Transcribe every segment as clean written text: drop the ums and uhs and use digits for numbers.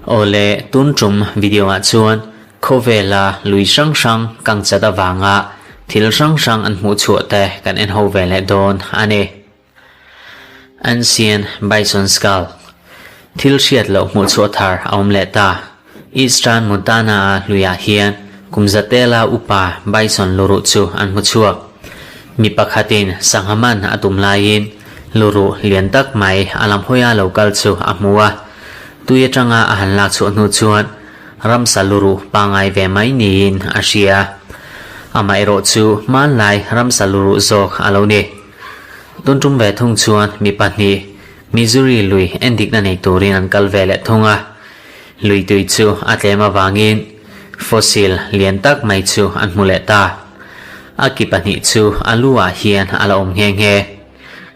Awle, tun tum video ah chuan khawvela lui hrang hrang kang chat avanga thil hrang hrang an hmuh chhuah te kan en ho ve leh dawn a ni. Ancient Bison Skull, Thil hriat loh hmuh chhuah thar a awm leh ta. Eastern Montana-a hluiah hian kum zatela upa bison luruh chu an hmu chhuak. Mi pakhatin sangha man a tum laiin luruh lian tak mai a lam hawia lo kal chu a hmu a. Tui atanga a han lak chhuah hnu chuan ramsa luruh pangngai ve mai niin a hria. Amaherawh chu hmanlai ramsa luruh zawk a lo ni. Tun tum ve thung chuan mi pahnih Missouri lui endikna nei turin an kal ve leh thung a. Lui tui chu a tlem avangin fossil lian tak mai chu an hmu leh ta. A ki pahnih chu a lu ah hian a la awm nghe nghe.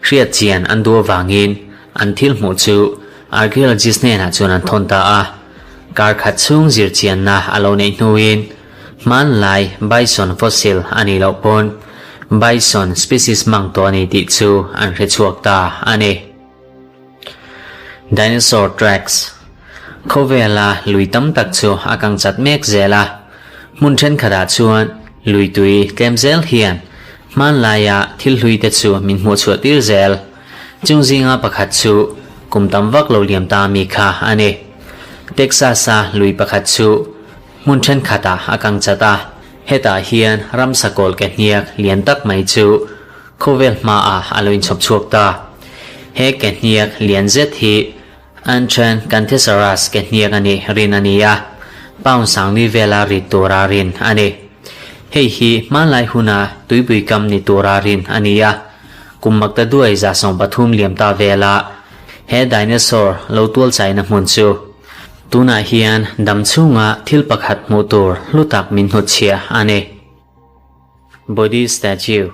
Hriat chian an duh avangin an thil hmuh chu archaeologist hnenah chuan an thawn ta a. Kar khat chhung zir chianna a lo neih hnuin hmanlai bison fossil a nih loh pawn bison species hmang tawh a ni tih chu an hre chhuak ta a ni. Dinosaur Tracks Khawvela lui tam tak chu a kang chat mek zel a, hmun thenkhatah chuan lui tui tlem zel hian hmanlaia thil hlui te chu min hmuh chhuah tir zel. Chung zinga pakhat chu kum tam vak lo liam ta mi kha a ni. Texas-a lui pakhat chu hmun thenkhatah a kang chat a, hetah hian ramsa kawl ke hniak lian tak mai chu Khawvel hmaah a lo inchhawp chhuak ta. He ke hniak lian zet hi Ancient Canthasaurus ke hniak a nih rin a ni a, pound sangli vela rit tura rin a ni. Hei hi hmanlai huna tuipui kam ni tura rin a ni a, kum makta duai 13 liam ta vela he dinosaur lo tual chaina hmun chu tunah hian dam chhunga thil pakhat hmuh tur hlu tak min hnutchhiah a ni. Body Statue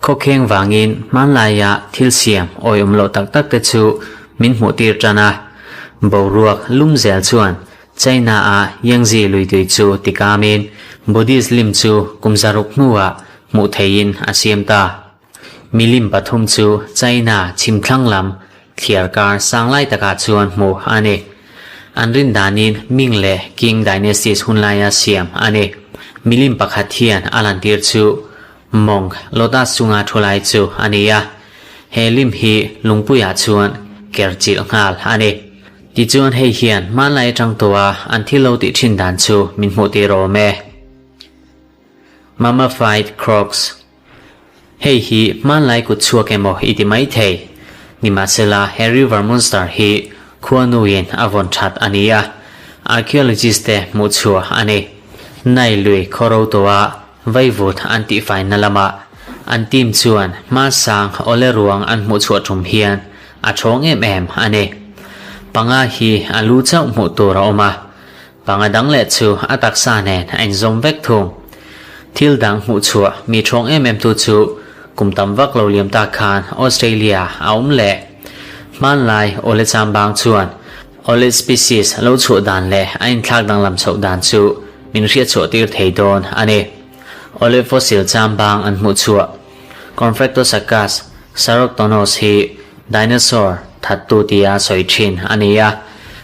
Khawkheng vangin hmanlaia thil siam awihawm loh tak tak te chu min hmuh tir tan a. Boruak lum zel chuan China-a Yangtze luitui chu tikamin Buddhist lim chu kum zaruk hnuah hmuh theihin a siam ta. Milim pathum chu China chhimthlang lam thliar kar sang lai takah chuan hmuh a ni. An rin danin Ming leh Qing dynasties hun laia siam a ni. Milim pakhat hian a lantir chu Monk lotus chunga thu lai chu a ni a. He lim hi lungpuiah chuan ker chilh nghal a ni. Tichuan hei hian hmanlai atang tawha an thil lo tih thin dan chu min hmuh tir awm e. Mummified Crocs. Hei hi hmanlai kut chhuak emaw i ti mai thei. Nimahsela he river monster hi khuanuin a vawn that a ni a, archaeologist te hmuh chhuah a ni. Nile lui khawro tawha vaivut an tihfaina lamah an team chuan hmasang awle ruang an hmuh chhuah tum hian a thawng em em a ni. Panga hi a lu chauh hmuh tur a awm a, Panga dang leh chu a taksa nen a inzawm vek thung. Thil dang hmuh chhuah mi thawng em em tu chu kum tam vak lo liam tak khan Australia a awm leh. Hmanlai awle chambang chuan awle species lo chhuah dan leh a inthlak danglam chhoh dan chu min hriat chhuah tir thei dawn a ni. Awle fossil chambang an hmuh chhuah Confractosuchus Sauroktonos hi dinosaur thattu tia sawi thin a ni a,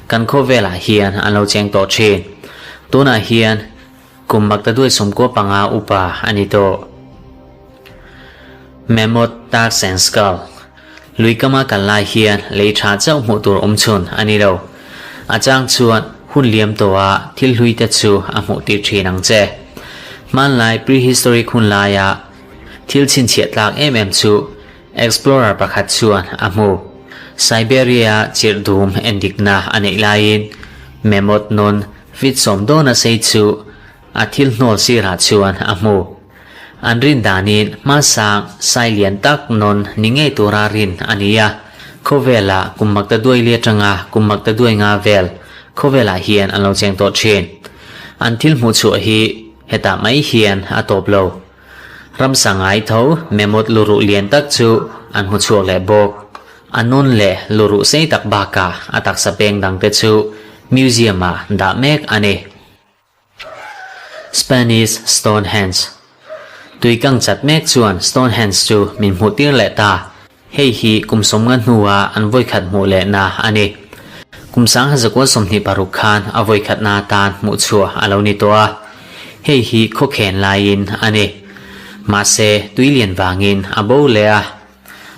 kan khawvelah hian an lo cheng tawh thin. Tunah hian kum maktaduai 95 upa a ni tawh. Mammoth Tusk and Skull Lui kama kal lai hian lei tha chauh hmuh tur awm chhun a ni lo. A chang chuan hun liam tawha thil hlui te chu a hmuh tir thin ang che. Hmanlai prehistoric hun laia Thil chhinchhiah tlak em em chu Explorer pakhat chuan a hmu. Siberia chirh dum endikna a neih laiin Mammoth nun fit sawm dawna sei chu a thil hnawl sirah chuan a hmu. An rin danin hmasang sai lian tak nawn ni ngei tura rin a ni a, khawvela kum makta duai li atanga kum makta duai nga vel khawvelah hian an lo cheng tawh thin. An thil hmuh chhuah hi hetah mai hian a tawp lo. Ramsa ngai tho mammoth luruh lian tak chu an hmu chhuak leh bawk. A nun leh luruh sei tak bakah a taksa peng dangte chu museum ah dah mek a ni. Spanish Stonehenge Tui kang chat mek chuan Stonehenge chu min hmuh tir leh ta. Hei hi kum 50 hnua an vawikhat hmuh lehna a ni. Kum 1926 khan a vawikhatna atan hmuh chhuah a lo ni tawh a. Hei hi khawkhen laiin a ni. Mahse, tui lian vangin a bo leh a.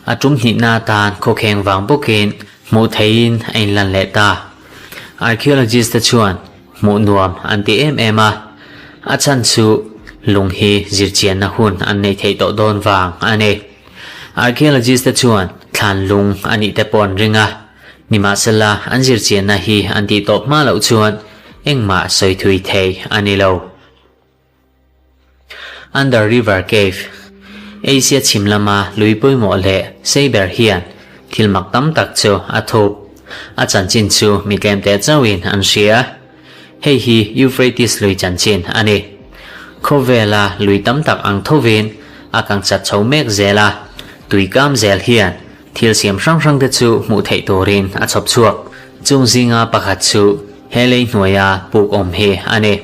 A tum hnihna atan khawkheng vang bawkin hmuh theihin a inlan leh ta. Archaeologist te chuan hmuh nuam an ti em em a, a chhan chu lung hi zirchianna hun an neih theih tawh dawn vang a ni. Archaeologist te chuan thlan lung a nih te pawh an ring a, nimahsela an zirchianna hi an tih tawp hma loh chuan engmah sawi thui thei a ni lo. Under River Cave, Asia chhim lama lui pawimawh leh sei ber hian thil mak tam tak chu a thup. A chanchin chu mi tlem teh chauhin an hria. Hei hi Euphrates lui chanchin a ni. Khawvela lui tam tak ang thovin a kang chat chho mek zel a, tui kam zel hian thil siam hrang hrang te chu hmuh theih turin a chhawp chhuak. Chung zinga pakhat chu he lei hnuaia puk awm hi a ni.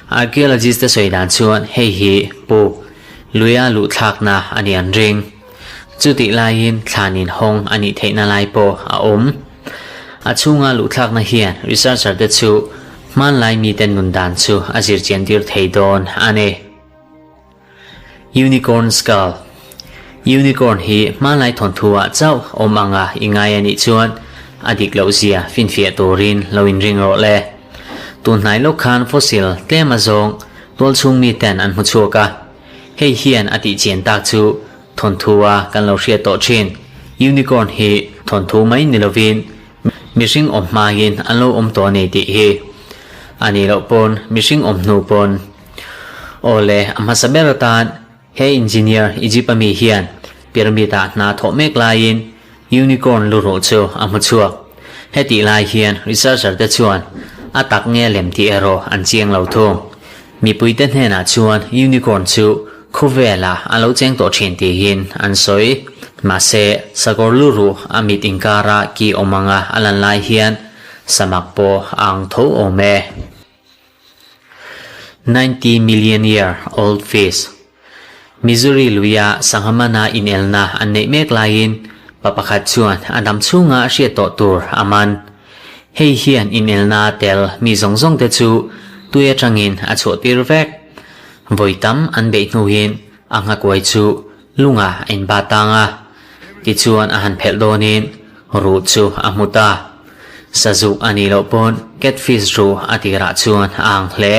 Archaeologist te sawi dan chuan hei hi puk luia luh thlakna a ni an ring. Chutih laiin thlan inhawng a nih theihna lai pawh a awm. A chhunga luh thlakna hian researcher te chu hmanlai mite nun dan chu a zirchian tir thei dawn a ni. Unicorn Skull Unicorn hi hmanlai thawnthu-ah chauh awm anga i ngai a nih chuan a dik loh zia finfiah turin lo inring rawh le. Tun hnai lawk khan fossil tlem azawng tualchhung miten an hmu chhuak a. Hei hian a tih chian tak chu thawnthu-a kan lo hriat tawh thin. Unicorn hi thawnthu mai ni lovin mihring awm hmain an lo awm tawh a ni tih hi. A nih loh pawn mihring awm hnu pawn. Aw le, a hmasa ber atan he engineer Egypt ami hian pyramid-ah hna thawh mek laiin unicorn lu ruh chu a hmu chhuak. Hetih lai hian researcher te chuan a tak nge lem tih erawh an chiang lo thung. Mipuite hnenah chuan unicorn chu khawvelah a lo cheng tawh thin tiin an sawi. Mahse, sakawr lu ruh a mit inkara ki awm anga a lan lai hian samak pawh a ang tho awm e. 90 million year old fish. Missouri luia sangha mana inelna an neih mek laiin pa pakhat chuan a dam chhunga hriat tawh tur a man. Hei hian inelna tel mi zawng zawng te chu tui atangin a chhuah tir vek. Vawi tam an beih hnuin a nghakuai chu lungah a inba tang a, tichuan a han phelh dawnin ruh chu a hmu ta. Sazuk a nih loh pawn catfish ruh a tirah chuan a ang hle.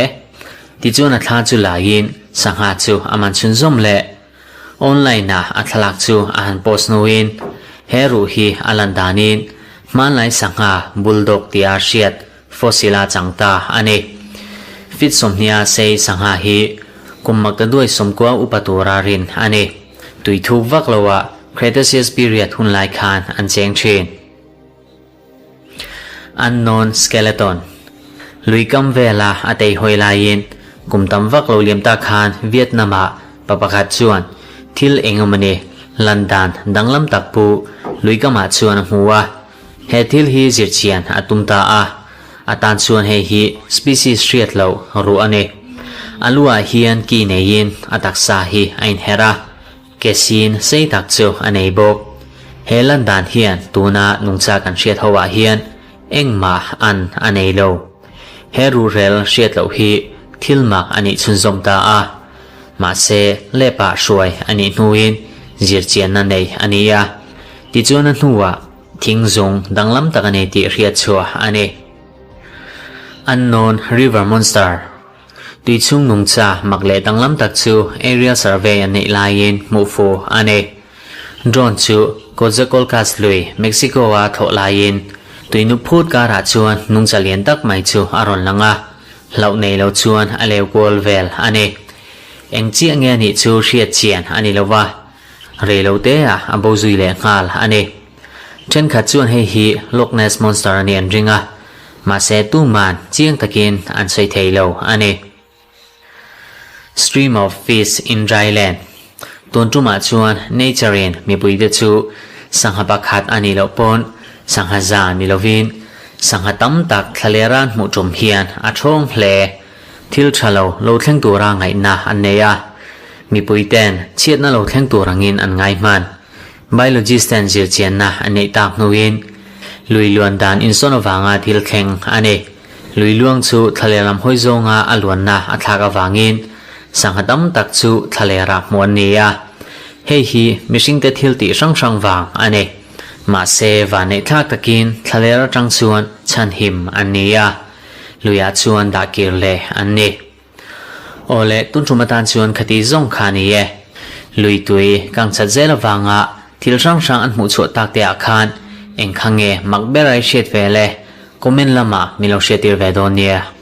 Tichuan a thla chu laiin sangha chu a man chhunzawm leh. Online ah a thlalak chu a han post hnuin he ruh hi a lan danin hmanlai sangha bulldog tia hriat fossil a chang ta a ni. Feet 20 sei sangha hi kum maktaduai 90 upa tura rin a ni. Tui thuk vak loah Cretaceous period hunlai khan an cheng thin. Unknown Skeleton Lui kam vela a teihawi laiin kum tam vak lo liam tak khan Vietnam-ah pa pakhat chuan thil eng emawni lan dan danglam tak pu lui kamah chuan a hmu a. He thil hi zirchian a tum ta a, a tan chuan hei hi species hriat loh ruh a ni. A luah hian ki neiin a taksa hi a inherh a. Ke sin sei tak chu a nei bawk. He lan dan hian tuna nungcha kan hriat ho ah hian engmah an a nei lo. He ruhrel hriat loh hi thil mak a nih chhunzawm ta a. Mahse, lepah hruai a nih hnuin zirchianna nei a ni a. Tichuan a hnuah thing zung danglam tak a nei tih hriat chhuah a ni. Unknown River Monster. Tui chhung nungcha mak leh danglam tak chu aerial survey an neih laiin hmuh fu a ni. Drone chu Coatzacoalcos lui, Mexico-a thlawh laiin tui nu phut karah chuan nungcha lian tak mai chu a rawn lang a, hlauh nei lo chuan a leu kual vel a ni. Eng chiah nge a nih chu hriat chian a ni lo va, rei lo teah a bo zui leh nghal a ni. Thenkhat chuan hei hi Loch Ness Monster a nih an ring a, Mahse tuman chiang takin an sawi thei lo a ni. Stream of fish in dry land Tun tumah chuan nature in mipuite chu sangha pakhat a nih loh pawn sangha za ni lovin sangha tam tak thlaler an hmuh tum hian a thawng hle. Thil tha lo lo thleng tura ngaihna an nei a, mipuiten chhiatna lo thleng tur angin an ngai hman. Biologist ten zirchianna an neih tak hnuin lui luan dan insawn avanga thil thleng a ni. Lui luang chu thlaler lam hawi zawnga a luanna a thlak avangin sangha tam tak chu thlalerah hmuh an ni a. Hei hi mihringte thil tih hrang hrang vang a ni. Mahse vanneih thlak takin thlaler atang chuan chhanhim an ni a, luiah chuan dah kir leh an ni. Aw le, tun tum atan chuan khati zawng kha a ni e. Lui tui kang chat zel avanga thil hrang hrang an hmuh chhuah tak te ah khan eng kha nge mak ber a i hriat ve le? Comment lamah min lo hriattir ve dawn nia.